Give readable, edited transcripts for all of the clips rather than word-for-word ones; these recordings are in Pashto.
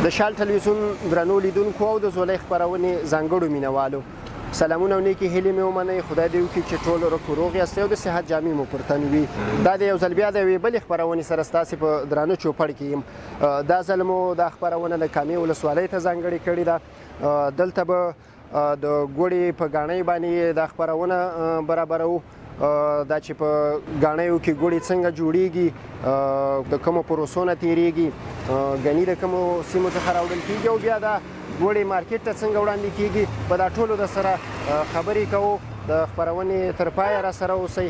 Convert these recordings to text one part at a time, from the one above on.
د شال ټلویزیون درنو لیدونکو او د زولۍ خپرونې ځانګړو مینهوالو سلامونه او نیکې هیلې مې ومنئ. خدای دې وکړي چې ټول رک روغ یاستئ او د صحت جامې مو پر تن وي. دا د یو ځل بیا د یوې بلې خپرونې سره ستاسې په درانه چوپړ کې یم. دا ځل مو دا خپرونه د کامې ولسوالۍ ته ځانګړې کړې ده. دلته به د ګوړې په ګاڼۍ باندې دا خپرونه برابروو. دا چې په ګاڼیو کې ګوړې څنګه جوړیږي، د کومو پروسو نه تیریږي، ګني د کومو سیمو څخه راوړل کیږي او بیا دا ګوړې مارکیټ ته څنګه وړاندې کیږي، په دا ټولو د سره خبرې کوو. د خپرونې تر پایه را سره اوسئ.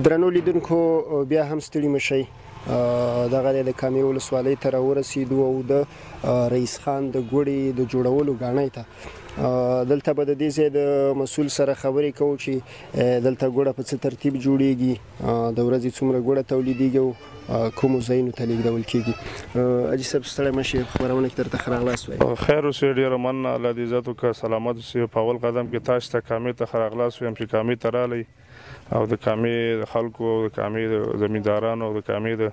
درنو لیدونکو بیا هم ستړي مه شئ. دغه د کامې ولسوالۍ ته راورسېدو او د رئیس خان د ګوړې د جوړولو ګاڼۍ ته. دلته به د دې ځای د مسؤل سره خبرې کوو چې دلته ګوړه په څه ترتیب جوړیږي، د ورځې څومره ګوړه تولیدیږي او کومو ځایونو ته لېږدول کېږي. حاجي صاحب ستړی مه شئ، خپرونه کې درته ښه راغلاست وایم. خیر اوسې، ډېره مننه، الله دې عزت وکړه، سلامت اوسې. په اول قدم کې تاسو ته کامې ته ښه راغلاست وایم چې کامې ته راغلئ او د کامې د خلکو او د کامې د زمیندارانو او د کامې د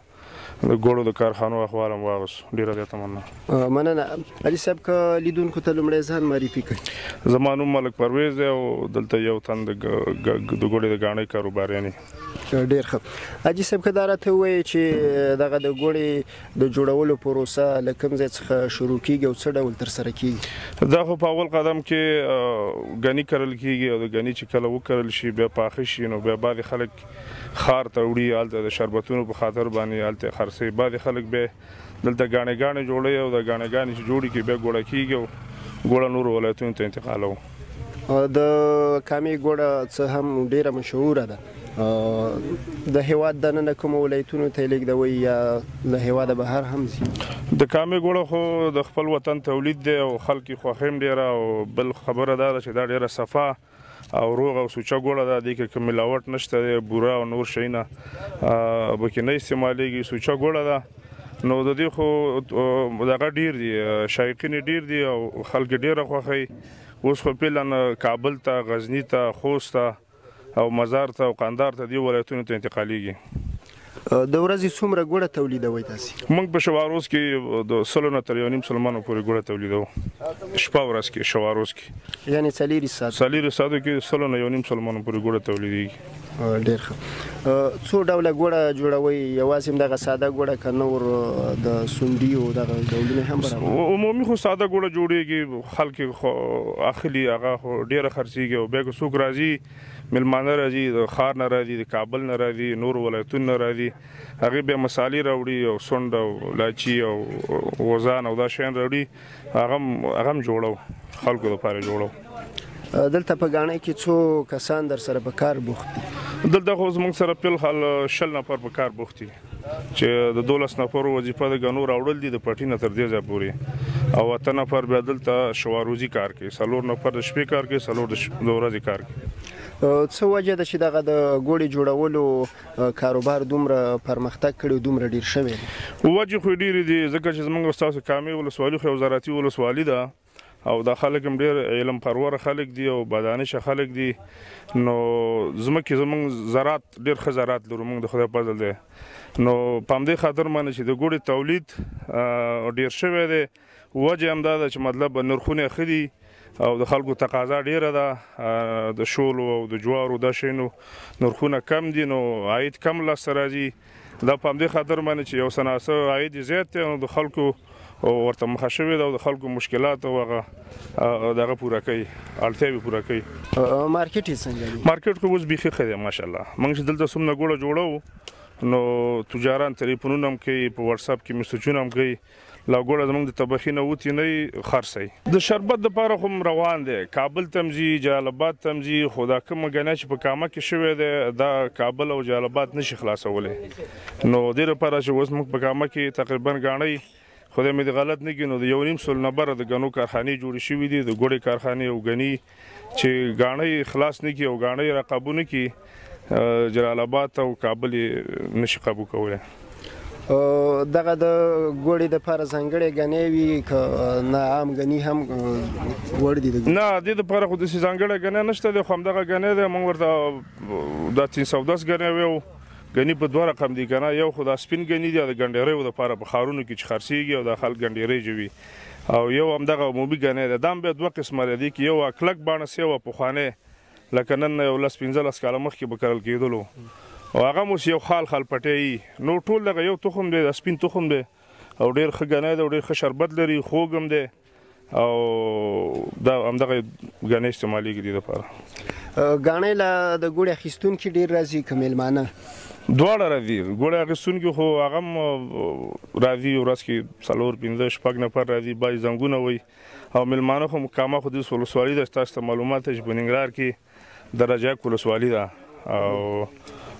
ګوړو د کارخانو احوال هم واغوست. ډېره زیاته مننه. مننه علي صاحب، که لیدونکو ته لومړی ځان معرفي کړئ. زما نوم ملک پرویز دی او دلته یو تن د ګوړې د ګاڼۍ کاروباریان یم. ډېر ښه. حاجي صاحب، که دا راته ووایې چې دغه د ګوړې د جوړولو پروسه له کوم ځای څخه شروع کیږي او څه ډول ترسره کیږي؟ دا خو په اول قدم کې ګني کرل کیږي او د ګني چې کله وکرل شي بیا پاخه شي، نو بیا بعضې خلک ښار ته وړي، هلته د شربتونو په خاطر باندې هلته خرڅوي. بعضې خلک بیا دلته ګاڼې ګاڼې جوړوي او د ګاڼې ګاڼې چې جوړې کړي بیا ګوړه کیږي او ګوړه نورو ولایتونو ته انتقالوو. د کامې ګوړه څه هم ډېره مشهوره ده. د هیواد دننه کومو ولایتونو ته یې لېږدوئ یا له هیواده بهر هم ځي؟ د کامې ګوړه خو د خپل وطن تولید دی او خلک یې خوښوي هم ډېره. او بل خبره دا ده چې دا ډېره صفا او روغ او سوچه ګوړه ده، دې کې کوم ملاوټ نشته دی، بوره او نور شیونه پکې نه استعمالیږي، سوچه ګوړه ده. نو د دې خو دغه ډېر دي، شایقین یې ډېر دي او خلک یې ډېره خوښوي. اوس خو فعلا کابل ته، غزني ته، خوست ته او مزار ته او قندهار ته دې ولایتونو ته انتقالیږي. د ورځې څومره ګوړه تولیدوئ تاسې؟ موږ په شواروز کې د 100 نه تر 1.5 منو پورې ګوړه تولیدوو، شپه ورځ کې، شواروز کې، یعنې 24 ساعته. 24 ساعتو کې 100 نه 1.5 منو پورې ګوړه تولیدیږي. ډېر ښه. څو ډوله ګوړه جوړوئ؟ یوازې همدغه ساده ګوړه که نور د سونډي او دغه ډولونه هم برابر؟ عمومي خو ساده ګوړه جوړیږي، خلک یې خو اخلي، هغه خو ډېره خرڅیږي. او بیا که څوک راځي، میلمانه راځي، د ښار نه راځي، د کابل نه راځي، نورو ولایتونو نه راځي، هغې بیا مسالې راوړي او سونډ او لاچي او غوزان او دا شیان راوړي، هغه هم جوړو، خلکو دپاره جوړو. دلته په ګاڼۍ کې څو کسان در سره په کار بوخت دي؟ دلته خو زموږ سره فی الحال 20 نفر په کار بوخت دي چې د 12 نفرو وظیفه د ګنو راوړل دي د پټي نه تر دې ځایه پورې، او 8 نفر بیا دلته شواروزي کار کوي، 4 نفر د شپې کار کوي، 4 د ورځې کار کوي. څه وجه ده چې دغه د ګوړې جوړولو کاروبار دومره پرمختګ کړی او دومره ډېر شوی دی؟ وجې خو یې ډېرې دي، ځکه چې زموږ ستاسو کامې ولسوالي خو یو زراعتي ولسوالي ده او دا خلک هم ډېر علم پروره خلک دي او بادانشه خلک دي. نو ځمکې زموږ زراعت ډېر ښه زراعت لرو موږ د خدای فضل دی. نو په همدې خاطر باندې چې د ګوړې تولید ډېر شوی دی، وجه هم دا ده چې مطلب نرخونه ښه دي او د خلکو تقاضا ډېره ده، د شولو او د جوارو دا شیانو نرخونه کم دي، نو عاید کم لاسته راځي. دا په همدې خاطر باندې چې یو څه ناڅه عاید یې زیات دی، نو د خلکو ورته مخه شوې ده او د خلکو مشکلات او هغه دغه پوره کوي، اړتیاوې پوره کوي. مارکیټ یې څنګه دی؟ مارکیټ خو اوس بیخي ښه دی ماشاءالله. موږ چې دلته څومره ګوړه جوړوو نو تجاران تلیفونونه هم کوي، په واتساپ کې مسیجونه هم کوي، لا ګوړه زموږ د طبخې نه وتې نه خرڅوي. د شربت دپاره خو هم روان دی، کابل ته هم ځي، جلال اباد ته هم ځي، خو دا کومه ګناه چې په کامه کې شوی دی دا کابل او جلال اباد نه شي خلاصولی. نو دې لپاره چې اوس موږ په کامه کې تقریبا ګاڼۍ، خدای مې دې غلط نه کړي، نو د 1.5 نه بره د ګنو کارخانې جوړې شوې دي، د ګوړې کارخانې او ګني چې ګاڼۍ خلاص نه کړي او ګاڼۍ را قابو نه کړي، جلال آباد او کابل یې نشي قابو کولی. دغه د ګوړې دپاره ځانګړې ګنې وي که نه عام ګني هم وړ دي؟ نه، دې دپاره خو داسې ځانګړې ګنې نشته دی، خو همدغه ګنې دی. موږ ورته دا 310 ګنې ویو. ګني په دوه رقم دي که نه، یو خو دا سپین ګني دی د ګنډېریو دپاره په ښارونو کې چې خرڅېږي او دا خلک ګنډېرۍ جوي، او یو همدغه عمومي ګنې دی. دا هم بیا دوه قسمه دی، دې کې یو کلک باڼه سي او پخوانی، لکه نن نه یو 10 15 کاله مخکې به کرل کېدلو، او هغه هم اوس یو خال خال پټی وي. نو ټول دغه یو تخم دی، دا سپین تخم دی او ډېر ښه ګنی دی او ډېر ښه شربت لري، خوږ هم دی، او دا همدغه ګنی استعمالېږي دې دپاره. ګاڼۍ له د ګوړې اخیستونکي ډېر راځي که مېلمانه؟ دواړه راځي. ګوړې اخیستونکي خو هغه هم راځي، ورځ کې 4 5 6 نفر راځي، بعضې زنګونه وایي. او مېلمانه خو کامه خو داسې ولسوالي ده چې تاسو ته معلومات دی چې په ننګرهار کې درجه یک ولسوالي ده، او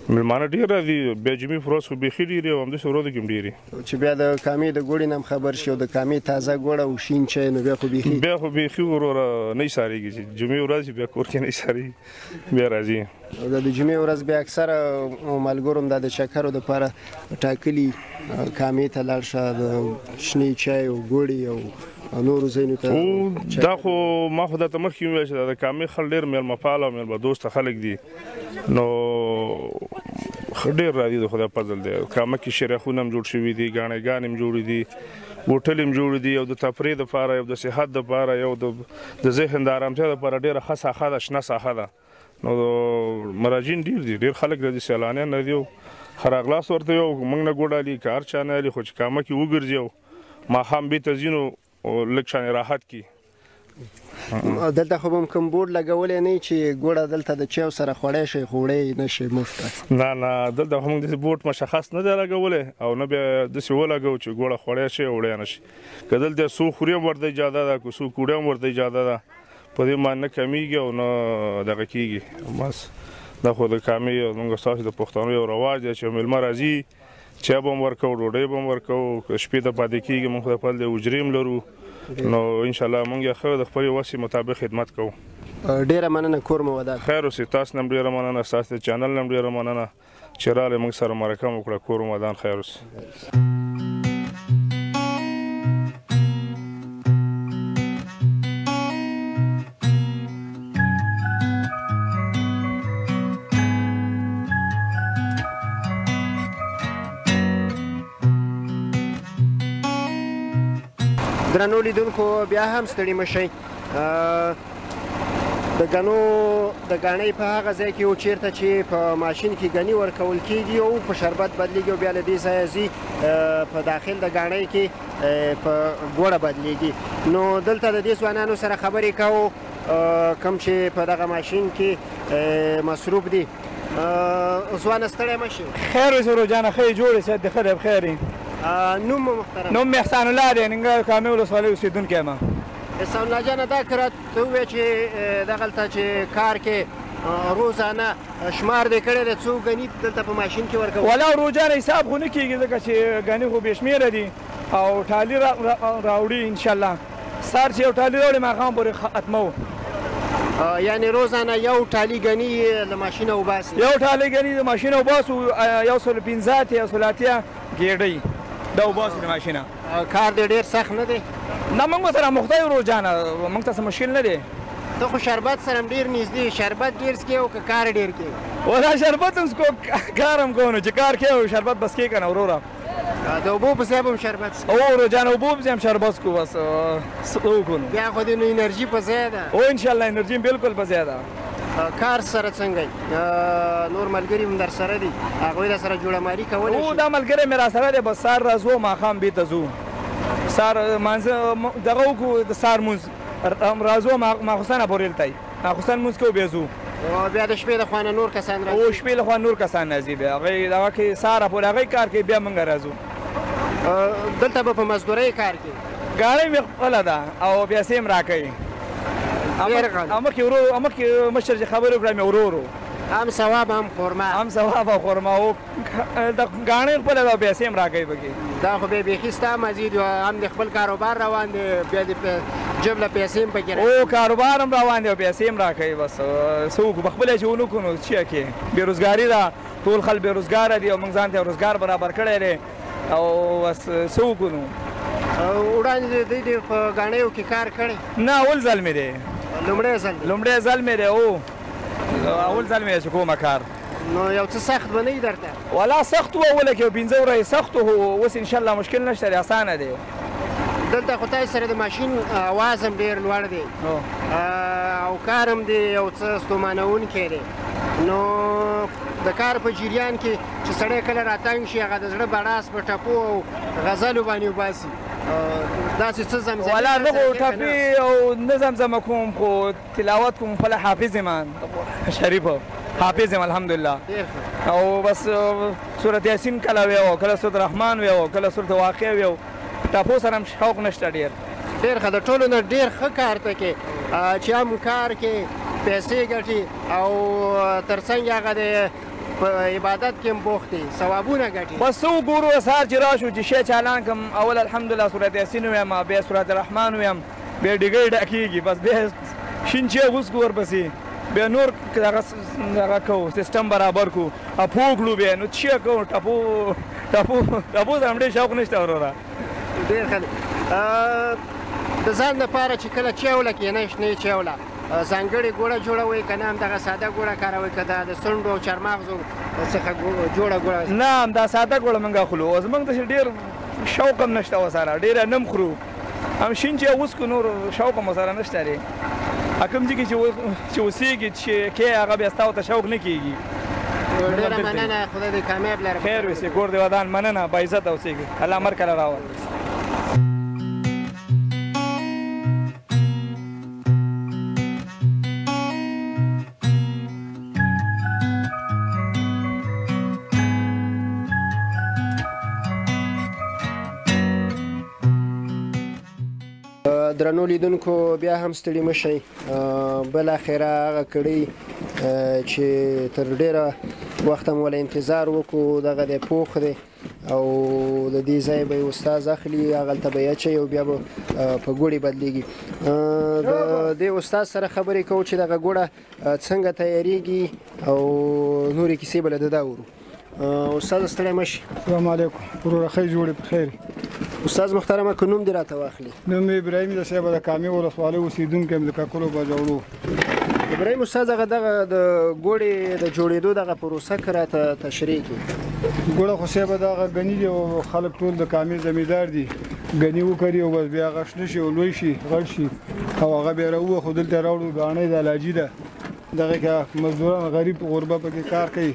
مېلمانه ډېر راځي. بیا جمعې په ورځ خو بیخي ډېر او همداسې ورځو کې هم ډېر. چې بیا د کامې د ګوړې نه هم خبر شي او د کامې تازه ګوړه او شین چای، نو بیا خو بیخي بیا خو بیخي وروره نه ایسارېږي چې جمعې ورځ بیا کور کې نه ایسارېږي، بیا راځي. د جمعې ورځ بیا اکثره ملګرو هم دا د چکرو دپاره ټاکلي کامې ته لاړ شه، د شنې چای او ګوړې او نورو ځایونو ته. دا خو ما خو درته مخکې وویل چې دا د کامې خلک ډېر مېلمه پاله او مېلمه دوسته خلک دي، نو ډېر راځي د خدای فضل دی. کامه کې شیرخونه هم جوړ شوي دي، ګاڼې ګانې هم جوړې دي، هوټلې هم جوړې دي، او د تفریح دپاره، یو د صحت دپاره، یو د ذهن د ارامتیا دپاره ډېره ښه ساحه ده، شنه ساحه ده. نو مراجعین ډېر دي، ډېر خلک راځي، سیلانیان راځي، او ښه راغلاست ورته یو موږ نه ګوډه الي که هر چا نه الي، خو چې کامه کې وګرځي او ماښام بیرته ځي نو لږ شان راحت کړي. دلته خو به هم کوم بورډ لګولی نه چې ګوړه دلته د چایو سره خوړی شئ، خو وړی یې نه شئ مفته؟ نه نه، دلته خو موږ داسې بورډ مشخص نه دی لګولی، او نه بیا داسې ولګوو چې ګوړه خوړی شئ او وړی نه شي. که دلته څو خوري هم ورته اجازه ده، که څو کوړی هم ورته اجازه ده، په دې باندې نه کمیږي او نه دغه کېږي. بس دا خو د کامې موږ ستاسو د پښتنو یو رواج دی چې مېلمه راځي چای به هم ورکوو، ډوډۍ به هم ورکوو، که شپې ته پاتې کېږي موږ خدای فضل دی حجرې هم لرو، نو انشاءالله موږ یې ښه د خپلې وسې مطابق خدمت کوو. ډېره مننه، کور مو ودان. خیر اوسې، تاسو نه هم ډېره مننه، ستاسو د چینل نه هم ډېره مننه چې راغلئ موږ سره مرکه مو وکړه. کور مو ودان، خیر اوسې. درنو لیدونکو بیا هم ستړي مه شئ. د ګنو د ګاڼۍ په هغه ځای کې و چیرته چې په ماشین کې ګني ورکول کیږي او په شربت بدلیږي او بیا له دې ځایه ځي په داخل د ګاڼۍ کې په ګوړه بدلیږي. نو دلته د دې ځوانانو سره خبرې کوو کوم چې په دغه ماشین کې مصروف دي. ځوانه ستړی مه شې. خیر اوسې ورور جانه، ښه یې جوړ یې، صحت دې ښه دی، بخیر یې. نوم مو محترم؟ نوم مې احسان الله دی، ننګرهار کامې ولسوالۍ اوسېدونکی یم. احسان الله جانه، دا که راته ووایې چې دغلته چې کار کې روزانه شمار دې کړی دی، څو ګني دلته په ماشین کې ورکوي؟ ولا ورور جانه حساب خو نه کېږي، ځکه چې ګني خو بې شمېره دي او ټالي راوړي انشاءالله. سهار چې یو ټالي راوړي ماښام پورې ختموو. یعنې روزانه یو ټالي ګني له ماشینه وباسي؟ یو ټالي ګني له ماشینه وباسو، 185 180 ګېډۍ دا وباسو له ماشینه. کار دې ډېر سخت نه دی؟ نه، موږ سره مخته یو ورور جانه، موږ ته څه مشکل نه دی. ته خو شربت سره هم ډېر نږدې، شربت ډېر څکې او که کار ډېر کې؟ ولا شربت هم څکو، کار هم کوو، نو چې کار کوې شربت بس کې که نه وروره. د اوبو په ځای به هم شربت څکې؟ هو ورور جانه، اوبو په ځای هم شربت څکو، بس څه وکړو نو. بیا خو دې نو انرژي په ځای ده. هو انشاءالله انرژي بالکل په ځای ده. کار سره څنګه نور ملګري هم در سره دي، هغوی در سره جوړه مالي کولی شي؟ هو دا ملګری مې راسره دی، بس سهار راځو ماښام بیرته ځو. سهار لمانځه دغه وکړو، د سهار لمونځ راځو ماخوستنه پورې هلته ماخوستن لمونځ کوو بیا ځو. بیا د شپې له خوا نه نور کسان راځي؟ هو شپې له خوا نور کسان راځي، بیا هغوی دغه کې سهاره پورې هغوی کار کوي، بیا موږ راځو. دلته به په مزدورۍ کار کوي؟ ګاډۍ مې خپله ده او پیسې هم راکوي. مخکې ورور، مخکې مشر چې خبرې وکړه مې ورور و. هم ثواب هم خورما. هم ثواب او خورما. او د ګاڼۍ خپله ده او پیسې هم راکوي پکې. دا خو بیا بیخي ستا مزې دي، هم د خپل کاروبار روان دی، بیا د جیب له پیسې هم پکې راکوي. او کاروبار هم روان دی او پیسې هم راکوي. بس څه وکړو، په خپله چې ونه کړو نو چیرې کې بېروزګاري ده، ټول خلک بېروزګاره دي او موږ ځان ته روزګار برابر کړی دی. او بس څه وکړو نو. وړاندې دی په ګاڼیو کې کار کړی؟ نه، اول ځل مې دی. لومړی ځل دی؟ لومړی ځل مې دی، او اول ځل مې چې کومه کار. نو یو څه سخت به نه وي درته؟ ولا سخت و، اوله کې 5 ورځې سخت و، اوس انشاءالله مشکل نشته دی، اسانه دی. دلته خو تاسو سره د ماشین اواز هم ډېر لوړ دی او کار هم دی یو څه ستومانوونکی دی، نو د کار په جریان کې چې سړی کله راتنګ شي هغه د زړه بړاس په ټپو او غزلو باندې وباسي، داسې څه زمزمې؟ ولا نه خو ټپې او نه زمزمه کوم، خو تلاوت کوم. خپله حافظ یم، شریف حافظ یم الحمدلله. او بس سورت یاسین کله ویو، کله سورت رحمان ویو، کله سورت واقع ویو. ټاپو سره هم شوق نشته ډېر. ډېر ښه، د ټولو نه ډېر ښه کار ته کې چې هم کار کې پیسې ګټي او ترڅنګ هغه د په عبادت کې هم بوخت دی، ثوابونه ګټي. بس څه وګورو، سهار چې راشو چې شی چالان کړم، اول الحمدلله سورت یاسین ویم، بیا سورت رحمان ویم، بیا ډیګۍ ډکېږي، بس بیا شین چای وڅکو ورپسې، بیا نور دغه کوو، سیستم برابر کړو، پوه کړو، بیا نو چی کوو. ټپو ټپو ټپو سره هم ډېر شوق نشته وروره. ډېر ښه دی. د ځان دپاره چې کله چیوله کښېنئ، شنې چیوله ځانګړې ګوړه جوړوئ که نه همدغه ساده ګوړه کاروئ، که دا د سونډو او چارمغزو څخه جوړه ګوړه؟ نه، همدا ساده ګوړه موږ اخلو. اوس موږ داسې ډېر شوق هم نشته ورسره، ډېره نه هم خورو، هم شین چای وڅکو، نور شوق هم ورسره نشته دی. کوم ځای کې چې اوسېږي چې کې هغه بیا ستا ورته شوق نه کېږي. ډېره مننه، خدای دې کامیاب لره. خیر اوسې، کور دې ودان. مننه، باعزته اوسېږي، الله مر کله راوړي. درنو لیدونکو بیا هم ستړي مه شئ. بالاخره هغه کړۍ چې تر ډېره وخته مو له انتظار وکړو دغه دی پوخ دی او د دې ځای به یې استاد اخلي، هغلته به یې اچوي او بیا به په ګوړې بدلېږي. د دې استاد سره خبرې کوو چې دغه ګوړه څنګه تیارېږي او نورې کیسې به له ده اورو. استاد ستړی مه شي. السلام علیکم وروره، ښه جوړې په خیر. استاد محترمه، که نوم دې راته واخلي؟ نوم مې ابراهیم دی صاحب، د کامې ولسوالۍ اوسېدونکی یم، د ککلو باجوړو. ابراهیم استاد، هغه دغه د ګوړې د جوړېدو دغه پروسه که راته تشریح کړي. ګوړه خو صاحب دغه ګني دی او خلک ټول د کامې زمیندار دي، ګني وکري او بس بیا هغه شنه شي او لوی شي، غټ شي او هغه بیا راووخو دلته راوړو. ګاڼۍ ده، لاجي ده، دغه کې مزدوران غریب غربه پکې کار کوي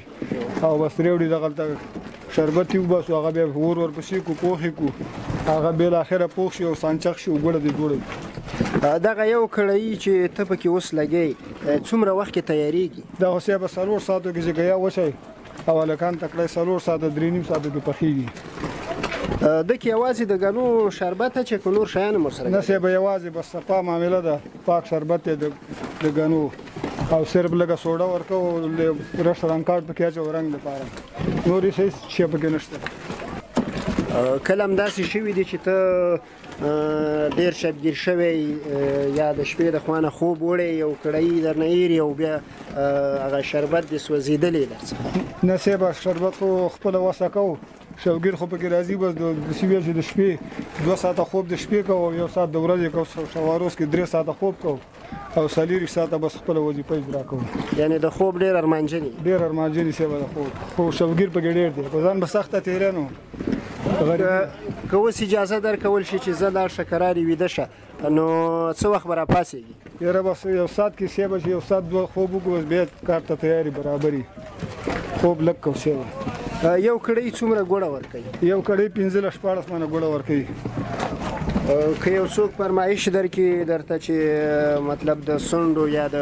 او بس راوړي دغلته شربت یې وباسو، هغه بیا اور ورپسې کړو، پوخ یې کړو، هغه بالاخره پوخ شي او سانچخ شي او ګوړه دې جوړه. دغه یو کړهیي چې ته پکې اوس لګې څومره وخت کې تیارېږي؟ دا خو صاحب 4 ساعتو کې چې ګیا وشي او هلکان تکړه 4 ساعته 3.5 ساعتو کې پخېږي. ده کې یوازې د ګنو شربت چې که نور شیان هم ورسره؟ نه صاحب، یوازې بس صفا معامله ده، پاک شربت دی د ګنو او صرف لږه سوډه ورکوو، رش رنګکارډ پکې اچوو رنګ دپاره، نور هېڅ شی پکې نشته. کله هم داسې شوي دي چې ته ډېر شبګیر شوی یا د شپې د خوا نه خوب وړی یو کړهیي درنه ایري او بیا هغه شربت دې سوځېدلی درڅخه؟ نه صاحب، شربت خو خپله وسه کوو، شوګیر خو پکې راځي، بس داسې ویل چې د شپې 2 ساعته خوب د شپې کوو او 1 ساعت د ورځې کوو، شواروز کې 3 ساعته خوب کوو او 24 ساعته بس خپله وظیفه اجرا کوو. یعنې د خوب ډېر ارمانجن یې؟ ډېر ارمانجن یې صاحب د خوب، خو شوګیر پکې ډېر دی، په ځان به سخته تېری نو. که اوس اجازه درکول شي چې زه لاړ شه کرارې ویده شه، نو څه وخت به راپاڅېږي؟ یاره بس 1 ساعت کې صاحب چې 1 ساعت 2 خوب وکړو، بس بیا کار ته تیاري برابري، خوب لږ کوو صاحب. یو کړهیي څومره ګوړه ورکوي؟ یو کړهیي 15 16 منه ګوړه ورکوي. که یو څوک فرمایش درکړي درته چې مطلب د سونډو یا د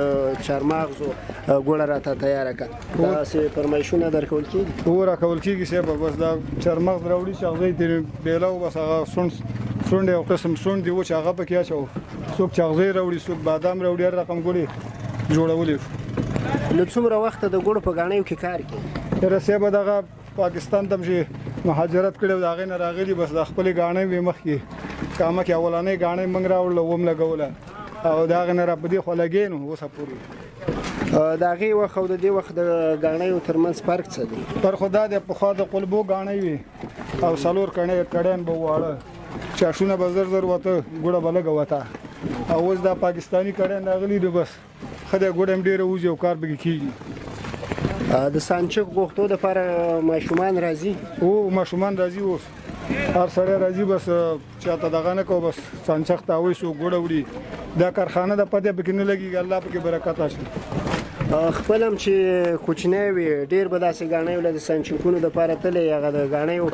چارمغزو ګوړه راته تیاره کړه، داسې فرمایشونه درکول کېږي؟ هو، راکول کېږي صاحب. بس دا چارمغز راوړي چې هغه ترې بېله، بس هغه سونډ یو قسم سونډ دی و چې هغه پکې اچوو. څوک چغزۍ راوړي، څوک بادام راوړي، هر رقم ګوړې جوړولی شو. له څومره وخته د ګوړو په ګاڼیو کې کار کوي؟ یاره صاحب، دغه پاکستان ته چې مهاجرت کړی و د هغې نه راغلي، بس دا خپلې ګاڼۍ وې مخکې کامه کې اولنۍ ګاڼۍ موږ راوړله، وم لګوله او د هغې نه را په دې خوا لګې نو اوسه پورې. د هغې وخت او د دې وخت د ګاڼیو ترمنځ فرق څه دی؟ فرق خو دا دی، پخوا د قلبو ګاڼۍ وي او څلور کړیان به واړه، چاشونه به زر زر وته، ګوړه به لږه وته. او اوس دا پاکستاني کړیان راغلي دي، بس ښه دی، ګوړه هم ډېره وځي او کار پکې کېږي. د سانچک غوښتو دپاره ماشومان راځي؟ هو، ماشومان راځي، اوس هر سړی راځي، بس چاته دغه نه کوو، بس سانچک ته هغوی څوک ګوړه وړي. دا کارخانه ده، پته پکې نه لګېږي، الله پکې برکت اچوي. خپل هم چې کوچنی وي ډېر به داسې ګاڼیو له د سانچکونو دپاره تللی، هغه د ګاڼیو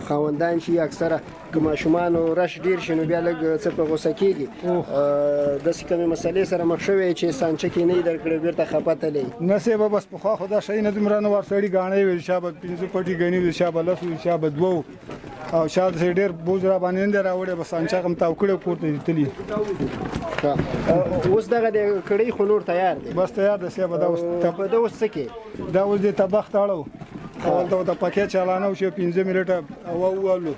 خاوندان چې اکثره که ماشومانو رش ډېر شي نو بیا لږ څه په غوسه کېږي. داسې کومې مسلې سره مخ شوی چې سانچک یې نه وي درکړی بېرته خفه تللی؟ نه صاحبه، بس پخوا خو دا شی نه دومره نه وه، سړي ګاڼۍ وې، چا به 5 پټي ګني وي، چا به 10 وي، چا به 2، او چا داسې ډېر بوج را باندې نه دی راوړی، بس سانچک هم تاو کړی کور ته دي تللي. اوس دغه د کړۍ خو نور تیار دی؟ بس تیار دی صاحبه. دا اوس دا اوس څه کې؟ دا اوس د طبخ ته اړو، اول ته ورته پکې چالانه وشي، 5 منټه هوا ووالو،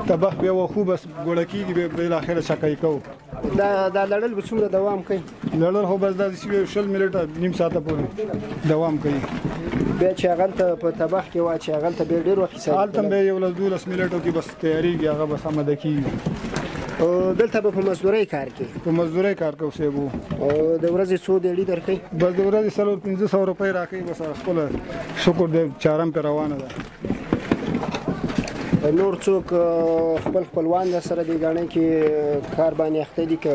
طبخ بیا وخو، بس ګوړه کېږي، بیا بالاخره چکۍ کوو. دا لړل به څومره دوام کوي؟ لړل خو بس داسې 20 منټه نیم ساعته پورې دوام کوي. بیا چې هغلته په طبخ کې واچي، هغلته بیا ډېر وخت حساب هلته بیا یو لس دولس منټو کې بس تیارېږي، هغه بس آماده کېږي. دلته به په مزدورۍ کار کوي؟ په مزدورۍ کار کوو صاحب. د ورځې څو دیړي درکوي؟ بس د ورځې 400-500 روپۍ راکوي، بس خپله شکر دی، چارم پرې روانه ده. نور څوک خپل خپلوان در سره دې ګاڼۍ کې کار باندې اخته دي که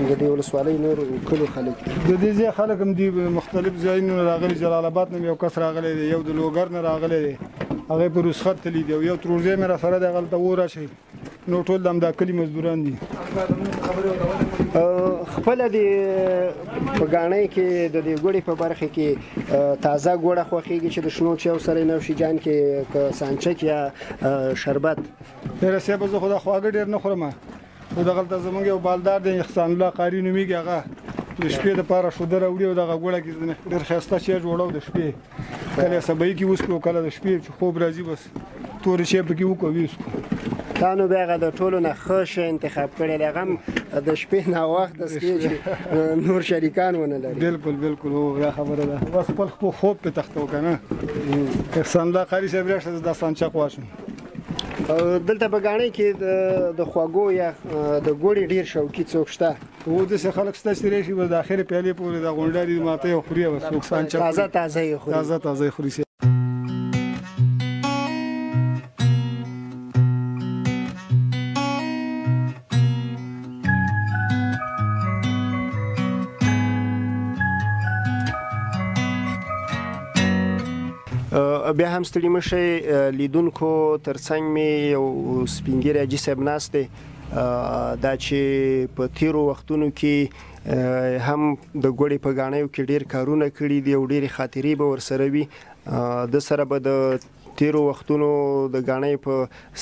د دې ولسوالۍ نور کلو خلک دي؟ د دې ځای خلک هم دي، مختلف ځایونو نه راغلي. جلال اباد نه یو کس راغلی دی، یو د لوګر نه راغلی دی، هغه په رخصت تللی دی، او یو ترورزی مې راسره دی، هغلته اور اچوي. نو ټول د همدا کلي مزدوران دي. خپله د په ګاڼۍ کې د دې ګوړې په برخه کې تازه ګوړه خوښېږي چې د شنو چایو سره یې نوشي جان کې که سانچک یا شربت؟ یاره صاحب، زه خو دا خواږه ډېر نه خورم، خو دغلته زموږ یو بالدار دی، احسان الله قاري نومېږي، هغه د شپې دپاره شوده راوړي او دغه ګوړه کې ډېر ښایسته چای جوړو د شپې، کله سبایي کې وڅکو، کله د شپې چې خوب راځي بس تورې چای پکې وکړو ویې څکو. تا نو بیا هغه د ټولو نه ښه شی انتخاب کړی دی، هغه هم د شپې ناوخته څکې چې نور شریکان ونه لري. بالکل بالکل، هو دا خبره ده، بس خپل خوب پې تختو که نه. احسان الله قاري صاحب راشه، زه دا سانچک واچوم. دلته په ګاڼۍ کې د خوږو یا د ګوړې ډېر شوقي څوک شته؟ هو، داسې خلک شته چې راشي بس د اخرې پیالې پورې دا غونډارې ماته یې خوري، بس څوک سانچک تازه تازه یې خوري، تازه تازه یې خوري. بیا هم ستړي مه شئ لیدونکو، ترڅنګ مې یو سپین ږیری حاجي صاحب ناست دی. دا چې په تیرو وختونو کې هم د ګوړې په ګاڼیو کې ډېر کارونه کړي دي او ډېرې خاطرې به ورسره وي، ده سره به د تیرو وختونو د ګاڼۍ په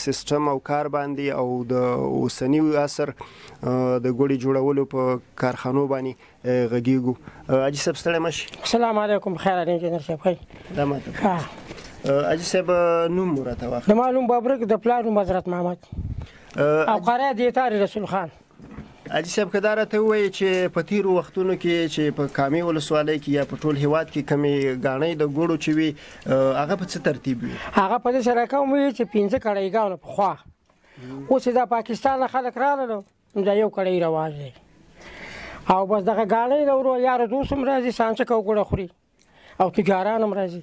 سیستم او کار باندې او د اوسني عصر د ګوړې جوړولو په کارخانو باندې غږیږو. حاجي صاحب ستړی مه شئ. السلام علیکم، بخیر انجینر صاحب. ښه دا ماته حاجي صاحب نوم مو راته واخله. زما نوم ببرک، د پلار نوم حضرت محمد او قریه د اطاري رسول خان. حاجي صاحب که دا راته ووایې چې په تیرو وختونو کې چې په کامې ولسوالۍ کې یا په ټول هیواد کې کومې ګاڼۍ د ګوړو چې وي، هغه په څه ترتیب وي؟ هغه په داسې رقم وي چې 5 کړیګانو پخوا، اوس چې دا پاکستان نه خلک راللو نو دا یو کړی رواج دی، او بس دغه ګاڼۍ د ورو یار دوست هم راځي، سانچک او ګوړه خوري، او تجاران هم راځي.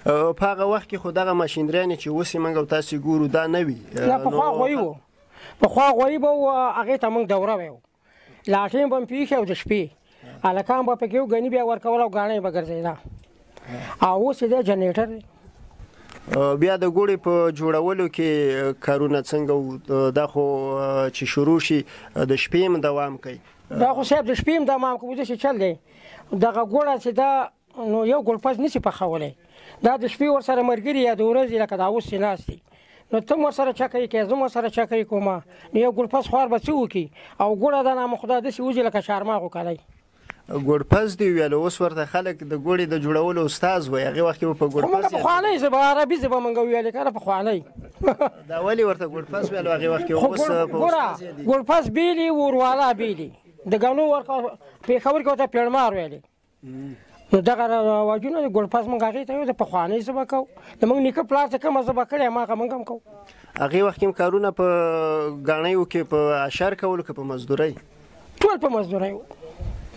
په هغه وخت کې خو دغه ماشینریانې چې اوس یې موږ او تاسې ګورو دا نه وي. نه، پخوا غویي وو، پخوا غویي به و، هغې ته موږ دوره ویو، لاټین به هم پې ایښی او د شپې هلکان به پکې وو، ګني بیا ورکول او ګاڼۍ به ګرځېده. او اوس یې دی جنریټر دی. بیا د ګوړې په جوړولو کې کارونه څنګه وو؟ دا خو چې شروع شي د شپې هم دوام کوي. دا خو صاحب د شپې هم دوام کوي، داسې چل دی. دغه ګوړه چې دا نو یو ګلپز نشي پخولی، دا د شپې ورسره ملګري یا د ورځې لکه دا اوس چې ناست دي، نو ته هم ورسره چکۍ کوې، زه هم ورسره چکۍ کوم، نو یو ګلپز خوار به څه وکړي؟ او ګوړه د نامه خدا داسې وځي لکه چارماغو کلی. ګوړپز دی ویل، اوس ورته خلک د ګوړې د جوړولو استاد وایي، هغې وخت کې به په ګوړپز خو موږ پخوانۍ ژبه، عربي ژبه موږ ویلې که نه، پخوانۍ. دا ولې ورته ګوړپز ویل هغې وخت کې؟ اوس په ګوړه ګوړپز بېلي، وروالا بېلي. د ګڼو ورکه پېښور کې ورته پیړمار ویلې. نو دغه رواجونه د ګلپز موږ هغې ته یو د پخوانۍ ژبه کوو. د موږ نیکه پلار چې کومه ژبه کړې هماغه موږ هم کوو. هغې وخت کې هم کارونه په ګاڼیو کې په اشر کولو که په مزدورۍ؟ ټول په مزدورۍ وو،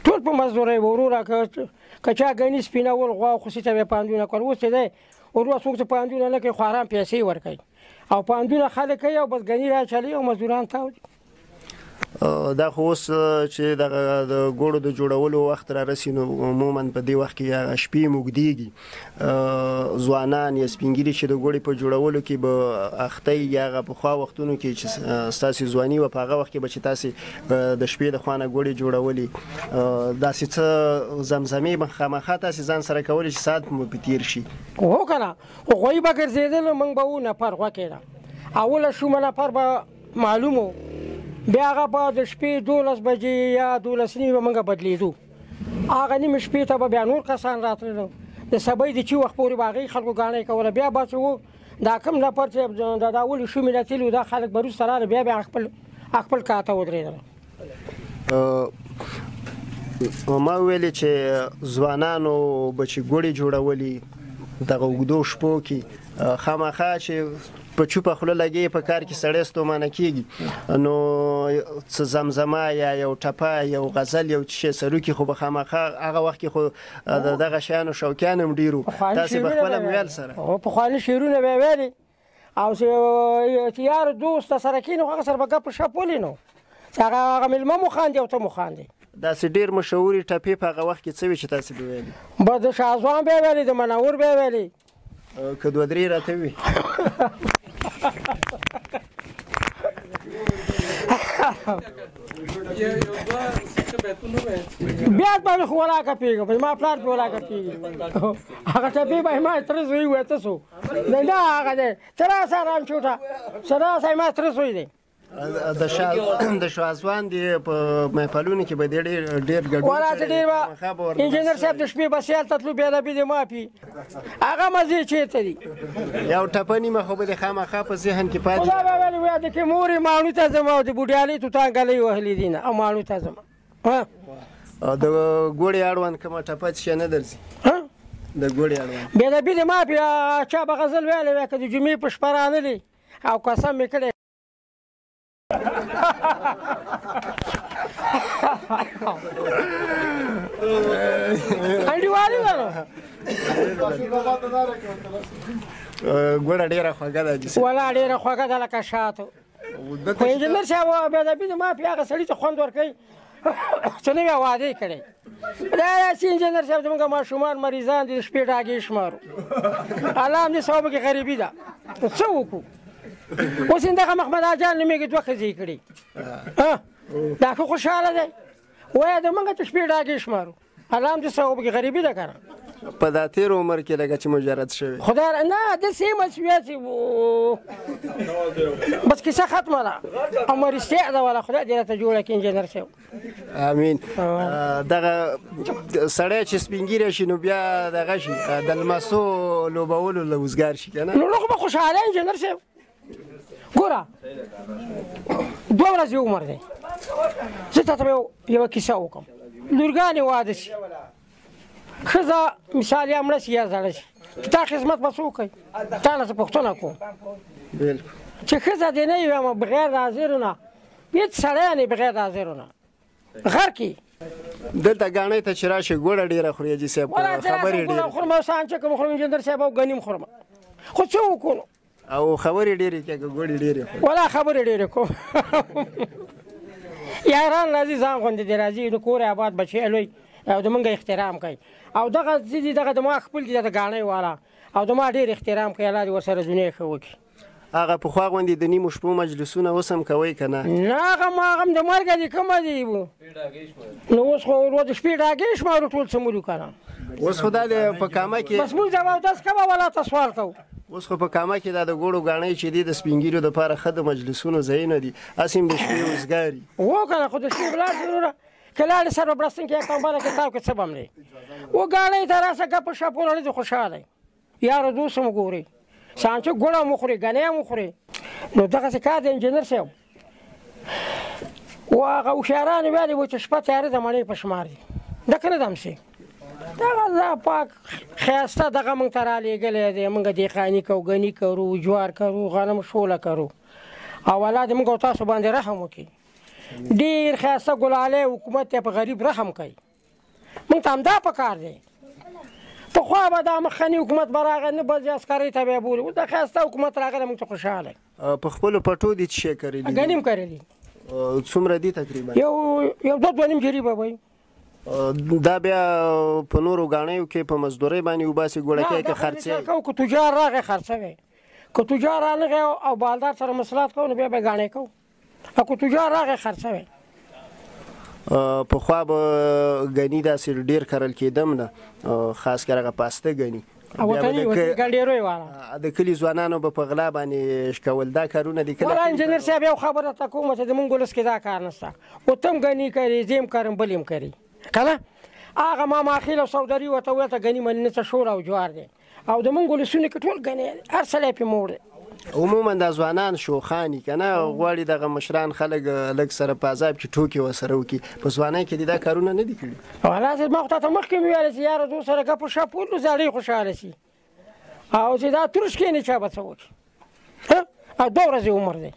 ټول په مزدورۍ وو وروره. که چا ګني سپینول غوا او خوسي ته به یې پاندونه کول. اوس چې دی وروره څوک چې پاندونه نه کوي خو حرام پیسې ورکوي او پاندونه خلک کوي او بس ګني راچلوي او مزدوران تاو دي. دا خو اوس چې دغه د ګوړو د جوړولو وخت را رسي نو عموما په دې وخت کې هغه شپې هم اوږدېږي. ځوانان یا سپینږیري چې د ګوړې په جوړولو کې به اخته یا هغه پخوا وختونو کې چې ستاسې ځواني وه په هغه وخت کې به چې تاسې د شپې د خوا نه ګوړې جوړولې داسې څه زمزمې به خامخا تاسې ځان سره کولې چې ساعت مو پې تېر شي؟ هو که نه، غویی به ګرځېدل، موږ به و نفر غوه کېده، اوله شومه نفر به معلوم و. بیا هغه به د شپې 12 بجې یا 12:30 به موږ بدلېدو. هغه نیمې شپې ته به بیا نور کسان راتلل. د سبۍ د چي وخت پورې به هغې خلکو ګاڼۍ کوله. بیا به چې و دا کوم نفر چې د اولې شومې نه تللي دا خلک به وروسته راغلل، بیا بیا خپل کار ته ودرېدل. ما ویلې چې ځوانانو به چې ګوړې جوړولې دغه اوږدو شپو کې خامخا چې په چوپه خوله لګې په کار کې سړی ستومانه کېږي، نو څه زمزمه یا یو ټپه یو غزل یو څه شی سروکي خو به خامخا هغه وخت کې خو د دغه شیانو شوقیان هم ډېر وو، تاسې به خپله هم ویل سره؟ پخواني شعرونه به یې ویلې او چې یار دوست سره کښېني خو هغه سره به ګپ شپ ولې نو چې هغه مېلمه مو خاندي او ته مو خاندې. داسې ډېر مشهورې ټپې په هغه وخت کې څه وې چې تاسې به ویلې؟ به د شاهځوان به یې ویلې، د منور به یې ویلې. که دوه درې راته وي. بیا به خو ولاکه پېږم، زما پلار پې ولاکه پېږي. هغه ټپې به ما تره زوی وی، ته څو نه هغه دی ته راسه ارام چوټه، څه راسه ما تره زوی دی. د شاهځوان دی په محفلونو کې به دی ډېر ګډون ولا چې ډېر به انجینر صاحب د شپې به سیل ته تلو، بیا به دې معافي هغه مزې چېرته دي. یو ټپه نیمه خو به دې خامخا په ذهن کې پاتې. خدا به ویلي وایي د کې مورې ماڼو ته ځم او د بوډیالۍ توتان ګلۍ وهلې دي نه او ماڼو ته ځم. د ګوړې اړوند کومه ټپه څه شی نه درځي؟ د ګوړې اړوند بیا د بې دې معافي چا به غزل ویلی وای که د جمعې په شپه رانلې او قسم مې کړی. انډیوالي ده نو. ګوړه ډېره خوږه ده. ولا ډېره خوږه ده لکه شاتو. خو انجینر صاحب بیا د بې ما پې هغه سړي ته خوند ورکوي چې نه مې وعدې کړی. دا داسې انجینر صاحب زموږ ماشومان مریضان دي، د شپې ډاګې شمارو. الله هم دې ثواب کې غریبي ده، څه وکړو؟ اوس دغه محمد جان نومېږي، دوه ښځې یې کړي، دا ښه خوشحاله دی. وایه د موږ چې شپې ډاګې شمارو، الله هم دې ثواب کې غریبي ده که نه. په دا تېر عمر کې لکه چې مجرد شوی خدای نه داسې یم چې بیا چې بس کیسه ختمه ده او مرستیا ده والا. خدای دې راته جوړه کړي انجینر صاحب. امین. دغه سړی چې سپینږیری شي نو بیا دغه شي د لمسو لوبولو له وزګار شي که نه؟ نو خو به خوشحاله انجینر صاحب. ګوره دوه ورځې عمر دی، زه تاته به یوه کیسه وکړم. لورګانې واده شي، ښځه مثال یا مړه شي یا زړه شي، تا خدمت به څوک کوي؟ تا نه څه پوښتنه کوم چې ښځه دې نه وي اما بغیر د حاضرو نه هېڅ سړی نه بغیر د حاضرو نه غر کې. دلته ګاڼۍ ته چې راشي ګوړه ډېره خوري حاجي صاحب، خبرې ډېرې خورم او سانچه کوم خورم انجینر صاحب او ګنیم خورم، خو څه وکړو؟ او خبرې ډېرې کوي، ګوړې ډېرې خوري؟ ولا خبرې ډېرې کوم. یاران راځي ځان غوندې دې راځي، نو کور یې اباد بچی لوی او د موږ احترام کوي. او دغه څه دي دغه د ما خپل دي د ګاڼۍ والا او د ما ډېر احترام کوي. الله دې ورسره دنیا ښه وکړي. هغه پخوا غوندې د نیمو شپو مجلسونه اوس هم کوئ که نه؟ نه هغه ما هغه هم د مرګه دي کومه دي نو اوس خو ورو د شپې ډاګې شمارو ټول څه مولو که نه. اوس خو دا دی په کامه کې بس موږ اودس کوه ولا ته سوال کوو. اوس خو په کامه کې دا د ګوړو ګاڼۍ چې دي د سپینږیرو دپاره ښه د مجلسونو ځایونه دي، هسې هم د شپې وزګاري. هو که نه خو د شپې ولاړ شي وروره که لاړې سر به بړستن کې یا کمبله کې تاو کې څه به هم نه وي. و ګاڼۍ ته راسه ګپ شپ ولړې دې خوشحاله یې، یارو دوست مو ګوري، سانچه ګوړه مو خوري، ګنۍ مو خوري. نو دغسې کار دی انجینر صاحب. و هغه هوښیارانو ویلي وو چې شپه تیاره د مڼې په شمار دي، ده که نه دمسې؟ دغه الله پاک ښایسته دغه موږ ته رالیږلی دی. موږ دهقاني کوو، ګني کرو، جوار کرو، غنم شوله کرو، او الله دې موږ او تاسو باندې رحم وکړي. ډېر ښایسته ګلالی حکومت دی، په غریب رحم کوي. موږ ته همدا په کار دی. پخوا به دا مخکني حکومت به راغی، نه به ځي عسکرۍ ته به یې بولي. اوس دا ښایسته حکومت راغلی، موږ ته خوشحاله. په خپلو پټو دي څه شی کرلي دي؟ ګني هم کرلي. څومره دي تقریبا؟ یو دوه دوه نیم جریبه به وي. دا بیا په نورو ګاڼیو کې په مزدورۍ باندې وباسي ګوړکۍ که خرڅوي؟ کوو، که تجار راغی خرڅوي، که تجار رانغی او بالدار سره مسلات کوو نو بیا به ګاڼې کوو، او که تجار راغی خرڅوي. پخوا به ګني داسې ډېر کرل کېدم نه، خاص کر هغه پاسته ګني وطني ګنډېروی والا د کلي ځوانانو به په غلا باندې شکول. دا کارونه دي کله؟ ولا انجنیر صاحب یو خبره درته کوم چې زمونږ ولس کې دا کار نشته. او ته هم ګني کري، زه هم کرم، بل هم کري. که نه هغه ماماخېل او سوداري ورته ویل ته ګني مني نه څه شور او جوار دی. او د مونږ ولسونو کې ټول ګني هر سړی پرې موړ دی. عموما دا ځوانان شوخان که نه غواړي دغه مشران خلک لږ سره په عذاب کې ټوکې ورسره وکړي. په ځوانۍ کې دې دا کارونه نه دي کړي؟ ولا زه ما خو تاته مخکې مې ویل چې یاره دوی سره ګپ شپ وکړو زړې خوشحاله شي، او چې دا ترش کښېني چا به څه وکړي؟ او دوه ورځې عمر دی.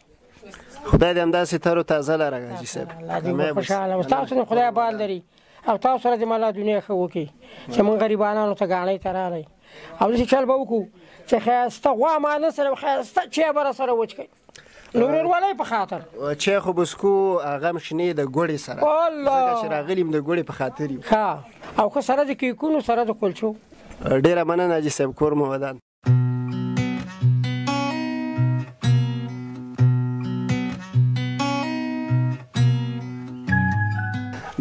خدای دې همداسې تر و تازه لره حاجي صاحب. الله دې خوشحاله او تاسو نه خدای بال لري، او تاسو سره دې الله دنیا ښه وکړي چې موږ غریبانانو ته ګاڼۍ ته راغی. او داسې چل به وکړو چې ښایسته غوا ما نه سره ښایسته چای به راسره وڅښئ، نو ورورولۍ په خاطر. چای خو به څکو هغه هم شنې د ګوړې سره، ځکه چې راغلي یم د ګوړې په خاطر یو. ښه، او ښه سره د کیکونو سره د کلچو. ډېره مننه حاجي صاحب، کور مو ودان.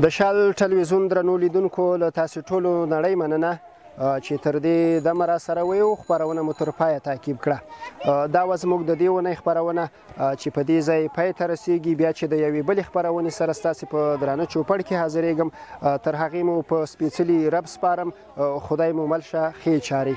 د شال ټلویزیون درنو لیدونکو له تاسې ټولو نړۍ مننه چې تر دې دمه را سره وئ او خپرونه مو تر پایه تعقیب کړه. دا وه زموږ د دې اونۍ خپرونه چې په دې ځای پای ته رسیږي. بیا چې د یوې بلې خپرونې سره ستاسې په درانه چوپړ کې حاضرېږم، تر هغې مو په سپېڅلي رب سپارم. خدای مو مل شه، ښې چارې.